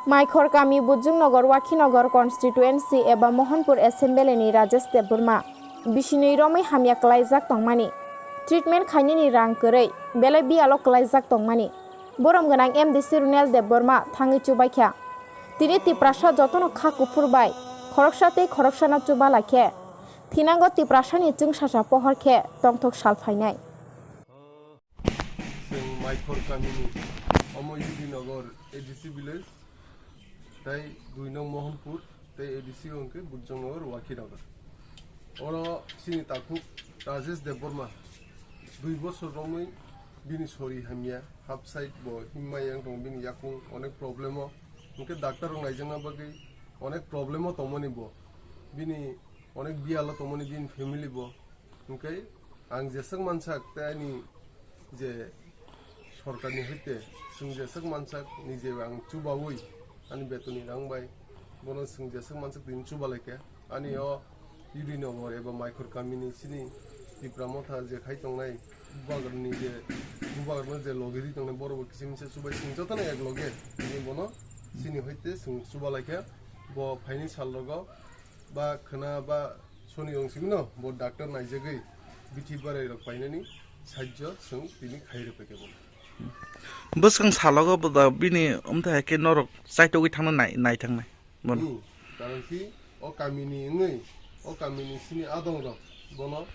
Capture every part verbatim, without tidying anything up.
Maikhor kami Bujungnagar Wakhinagar constituency eba Mohanpur assembly ni Rajesh Debbarma bisinwi romwi hamya klaijak tongmani, treatment khainani rang kwrwi belai biyalo klaijak tongmani, borom gwnang M D C Runel Debbarma thangwi chubaikha. Tini Tiprasa jotono kha kuphur bai khoroksa tei khoroksano chubalaikhe, thinango Tiprasani chwngsacha pohor khe tongthok sal phainai. Chwng Maikhor kamini omo U D Nagar A D C village tei dui nong Mohanpur tei A D C hwnkhe Bujongnagar Wakhinagar. Oro chini takhuk Rajesh Debbarma dui bosor romwi bini sori hamya, half side bo himma yang tongo, bini yakung onek problem o, hwnkhe doctor rok naijakna bagwi onek problem o tongmani bo, bini onek biyalo tongmani bini family bo. Hwnkhe ang jeswk mansak tei ani je sorkarni hoite chwng jeswk mansak, nije ang chubaui ani betoni rang bai bono chwng jeswk mansak tini chubalaikha. Ani o U D Nagar eba Maikhor kamini chini Tipra Motha je khai tongnai bubagrani je bubagrano je loge ri tongnai borok bo kisa misa chubai chwng jotono ek loge tini bono chini hoite chwng chubalaikha. Bo phaini sal rogo ba khwna ba soni rong simi no bo doctor naijagwi bithi barai rok painani sajjo chwng tini khai rwphaikha bono. Bwskang salogo bo da bini wngtha hai khe norok chaitogwi thangna nai, nai thangnai bono. Hmm, karon ki o kamini wngwi o kamini sini adong rok bono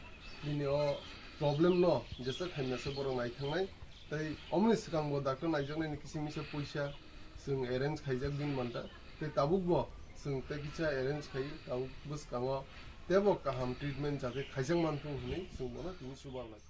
bini o problem no jesa khaimya se borok nai thangnai. Tei omoni swkang bo doctor naijaknai ni kisa misa puisa chwng arrange khaijak bini manta. Tei tabuk bo chwng tei kisa arrange khai tabuk bwskango tebo kaham treatment jate khaijak manthung hwnwi chwng bono tini chuba lai.